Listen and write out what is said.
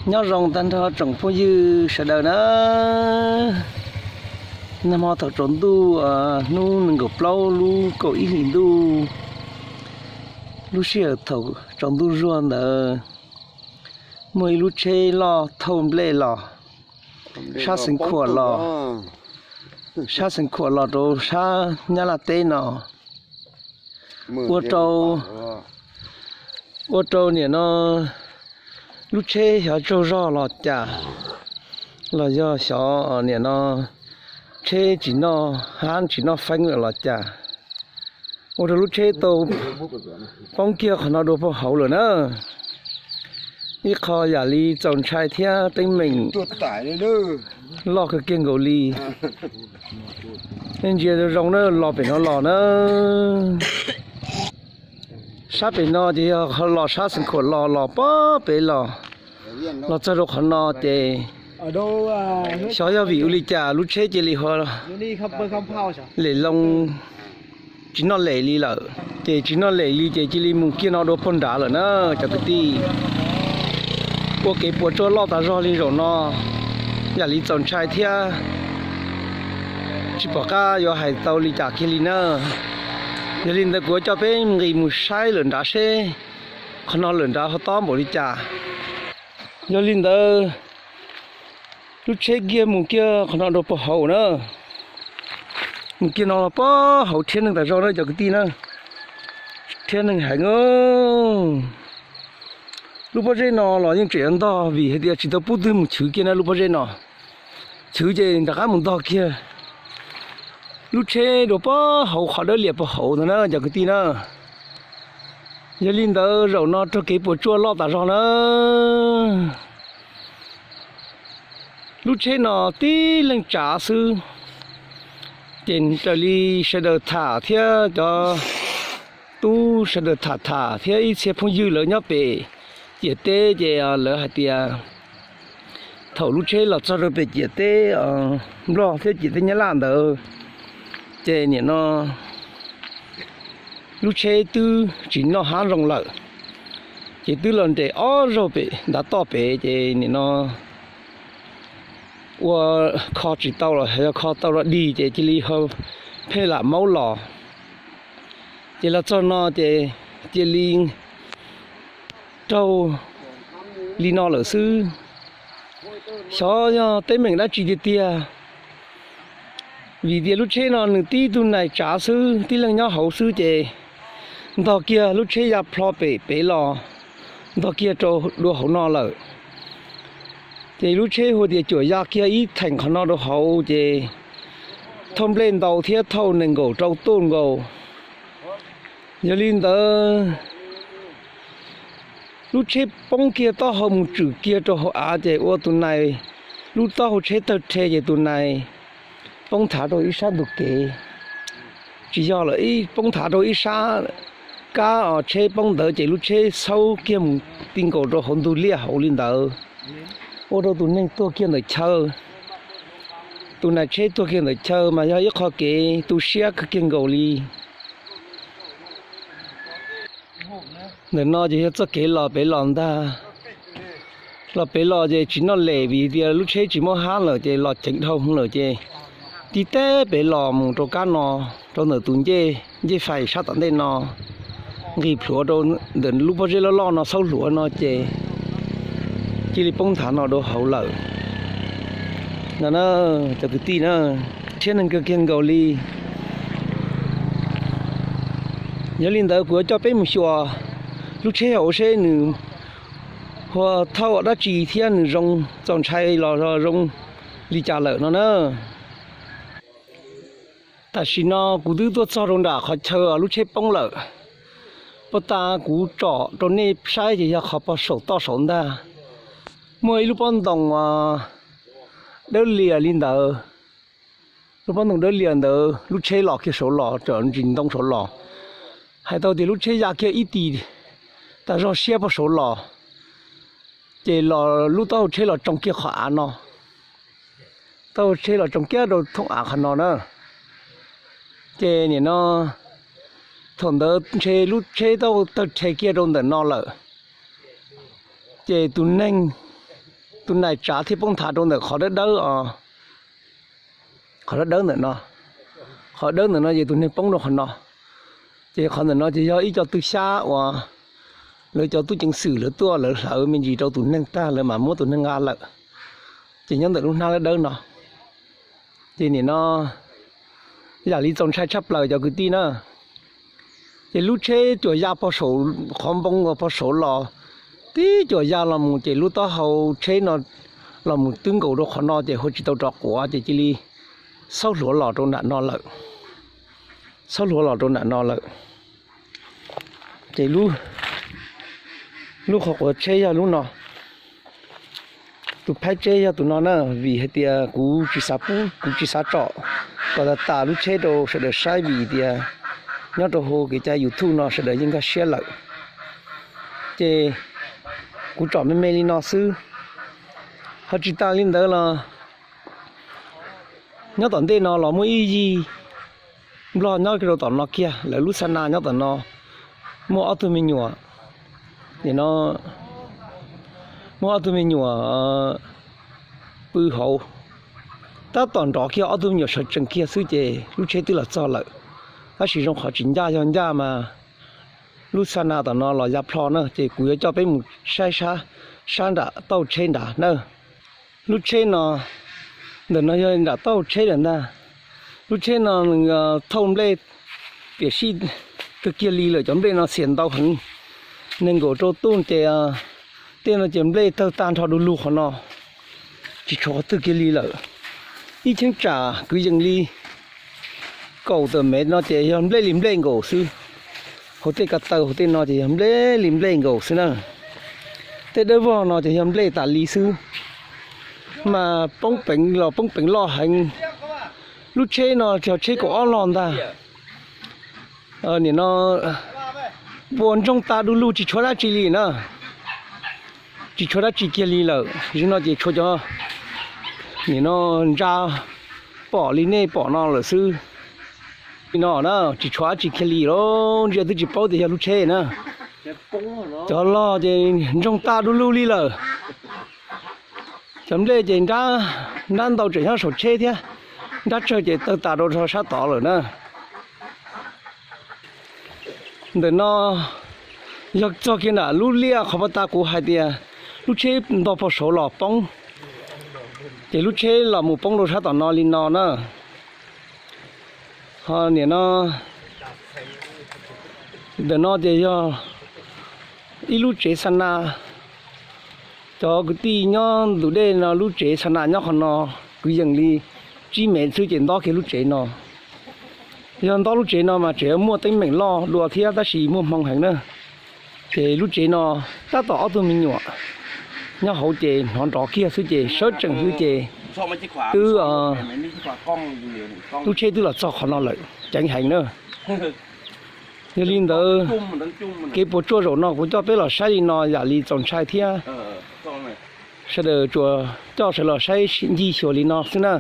Nyob zoo tag nrho tsoom phooj ywg sawv daws na. Nag hmo thaum tsaus ntuj, hnub nees nkaum plaub lub kaum ib hlis ntuj, lub sij hawm thaum tsaus ntuj zuag ntawd, muaj ib lub tsheb loj thauj nplej los sab Xeev Khuam los, sab Xeev Khuam los rau sab Nyab Laj teb no, ua rau, ua rau niam no lub tsheb xyov tsaug zog los cas, los yog xyov niam no tsheb tsis noj hab tsis noj feeb lawm los cas, ua rau lub tsheb tau poob kiag qhov no dua puag hauv lawm na. Ib qho yam li txaus ntshai thiab teeb meem loj kawg kiag nkaus li. Nej ntsia zoo na, los pem no los na. Sab pem no ces yog los sab Xeev Khuam los, los pem los, los txog rau qhov no ces xyov yog vim ua li cas lub tsheb cia li hu lem loo, tsis noj lem li lawm. Ces tsis noj lem li ces cia li mus kiag no dua puag nrad lawm na cov kwv tij. Ua kev puas tsuaj loj tas zog li zaum no, yam li txaus ntshai thiab tsis pom qab yuav hais tau li cas kiag li na. Yog li ntawd kuv yuav coj peb nqis mus saib lawm nrad seb qhov no lawm nrad ho tob npaum li cas. Yog li ntawd lub tsheb kiag mus kiag qhov no rau puag hauv na. Mus kiag no los puag hauv rhiab neeg tas zog na cov kwv tij na. Rhiab neeg heev. Lub pob zeb no los yeej tseem yuav ntog vim hais tias tsis tau pub twg mus chwv kiag na lub pob zeb no. Chwv ces rov qab mus ntog kiag lub tsheb dua puag hauv qhov dawb lias puag hauv ntawd na cov kwv tij na. Yog li ntawd zaum no raug kev puas tsuaj loj tas zog na. Lub tsheb no tib leeg tsav xwb, ces raws li sawv daws tham thiab cov tub sawv daws tham tham thiab ib txhia phooj ywg lawv nyob pem ciam teb ces lawv hais tias thaum lub tsheb los txog rau pem ciam teb Nplog thiab ciam teb Nyab Laj ntawd, ces nim no lub tsheb twb tsis noj hab zoo lawm, ces twb los nres ob zaug pem ntav toj pem ces nim no ua kho tsis tau los yog kho tau los dig ces cia li pheej lam maub los. Ces los txog no ces cia li raug li no lawm xwb. Xyov yog teeb meem dab tsi tiag tiag, vim tias lub tsheb no nws tib tug nais tsav xwb, tib leeg nyob hauv xwb ces ntog kiag lub tsheb ya plho pem pem los, ntog kiag rau dua hauv no lawm. Ces lub tsheb hu tias cuam ya kiag ib theem qhov no rau hauv ces thauj nplej ntau thiab thauj nees nkaum rau tuj nkaus. Yog li ntawd lub tsheb poob kiag taub hau mus tswm kiag rau hauv av ces ua tus nais, lub taub hau tsheb tawg rhe ces tus nais poob thav rau ib sab ntug kev. Tsis yog lawm, ib poob thav rau ib sab kab os, tsheb poob ntawd ces lub tsheb xaub kiag mus ti nkaus rau hauv ntug liaj hauv li ntawd, ua rau tus neeg tuag kiag ntawm chaw. Tus nais tsheb tuag kiag ntawm chaw mas yog ib qho kev tu siab kawg kiag nkaus li. Ntawm no ces yog txoj kev los pem los ntag. Los pem los ces tsis noj lem vim tias lub tsheb tsis muaj hab lawm ces los ceev dhau lawm ces tib teb pem los mus rau kab no, rau ntawm tus ncej, ncej fais sab tom ntej no, nqis plhuav rau ntawm lub pob zeb loj loj no xaub hluav no ces cia li poob nthav no dua hauv lawm. No na, cov kwv tij na, rhiab neeg kawg kiag nkaus li. Yog li ntawd kuv yuav coj peb mus xyuas lub tsheb hauv seb nws hu thauj dab tsi thiab nws zoo txaus ntshai los zoo li cas lawm no na. Tam sim no kuv twb tuaj txog rau nram qhov chaw lub tsheb poob lawm. Puag ta kuv tsom rau nej saib ces yog qhov pog saum toj saud ntag. Muaj ib lub pob ntoo dawb lias li ntawd. Lub pob ntoo dawb lias ntawd lub tsheb los kiag saud los, tawm ntsis ntoo saud los. Hais tau tias lub tsheb ya kiag ib tis tas zog siab puag saud los, ces los lub taub hau tsheb los tsoo kiag qhov av no. Taub hau tsheb los tsoo kiag rau thooj av qhov no na. Ces nim no thaum ntawd ntshe lub tsheb taub hau tawg rhe kiag rau ntawm no lawm. Ces tus neeg Tus nais tsav thiaj poob nthav rau ntawm qhov dawb dawb, qhov dawb dawb ntawm no. Qhov dawb ntawm no ces tus neeg poob rau qhov no. Ces qhov ntawm no ces yog ib co tw xyab uas lawv cov tub ceev xwm lawv tuaj lawv hlawv me ntsis rau tus neeg tag lawv mam muab tus neeg nqa lawm. Ces nyob ntawm lub hnab dawb dawb no. Ces nim no yam li txaus ntshai tshaj plaws cov kwv tij na. Ces lub tsheb cuam ya pog saum, qhov npoo uas pog saud los, tib cuam ya los mus ces lub taub hau tsheb no los mus twb nkaus rau qhov no ces hu tsis tau rov quav ces cia li xaub hluav los rau nram no lawm. Xaub hluav los rau nram no lawm. Ces lub qhov quav tsheb yog lub no. Tus phaib tsheb yog tus no na, vim hais tias kuv tsis xav pub, kuv tsis xav tsom kom tas tas lub tsheb rau sawv daws saib vim tias nyob rau hauv kev cai YouTube no sawv daws yeej nkag siab lawm. Ces kuv tsom me me li no xwb. Ho tsis tas li ntawd los nyob tom ntej no los muaj ib yig Nplog nyob rau tom no kiag, lawv lub xa na nyob tom no muaj ob tug me nyuam, no muaj ob tug me nyuam pw hauv. Tab tom nrov kiag ob tug me nyuam sawv tsees kiag xwb ces lub tsheb twb los txog lawm. Tab sis zoo qhov tsis ncaj, yog ncaj mas lub xa na tom no los ya plho na, ces kuv yuav coj peb mus saib sab nram tauj tsheb nrad na. Lub tsheb no, ntawm no yog nram tauj tsheb lawm ntag. Lub tsheb no nws thauj nplej tiam sis kawg kiag li lawm, cov nplej no xiam ntau heev, nees nkaum rau tuj ces tej no ces nplej tawg tag nrho du lug qhov no, tsis tshuav qhov twg kiag li lawm. Ib cheeb tsam kwv yees li kaum tawm mev no ces yog nplej li nplej nkaus xwb. Hauv tej ko taw hauv tej no ces yog nplej li nplej nkaus xwb na. Tej dawb vog no ces yog nplej tas li xwb, mas poob peev los poob peev loj heev. Lub tsheb no yog tsheb kaum ob log ntag. Nim no puas ntsoog tas du lug tsis tshuav dab tsi li na. Tsis tshuav dab tsi kiag li lawm, zaum no ces tshuav cov, nim no ntsa pom li nej pom no lawm xwb. Li no na, tsis tshuav dab tsi kiag li lawm, ntsia twb tsis paub tias yog lub tsheb na. Cov log ces ntsoog tas du lug li lawm. Cov nplej ces nrab ntau tseem nyob saum tsheb thiab, nrab tsawg ces tawg tas rau sab tod lawm na. Ntawm no yog txog kiag nram lub liaj qhov pas tas kuv hais tias lub tsheb ntog pog saud los poob, ces lub tsheb los mus poob rau sab tom no li no na. Ho nim no, ntawm no ces yog ib lub tsev xa na. Cov kwv tij nyob ntug dej no lub tsev xa na nyob qhov no, kwv yees li tsib mev xwb ces ntob kiag lub tsev no. Yog ntob lub tsev no mas tseem muaj teeb meem loj dua thiab tab sis muaj hmoo heev na. Ces lub tsev no tab tom ob tug me nyuam nyob hauv ces hnov nrov kiag xwb ces sawv tsees xwb ces twb lub tsheb twb los txog qhov no lawm, ceev heev na. Yog li ntawd, kev puas tsuaj zaum no kuv coj peb los saib li no yam li txaus ntshai thiab. Sawv daws tsuas coj sawv los saib ncig xyuas li no xwb na.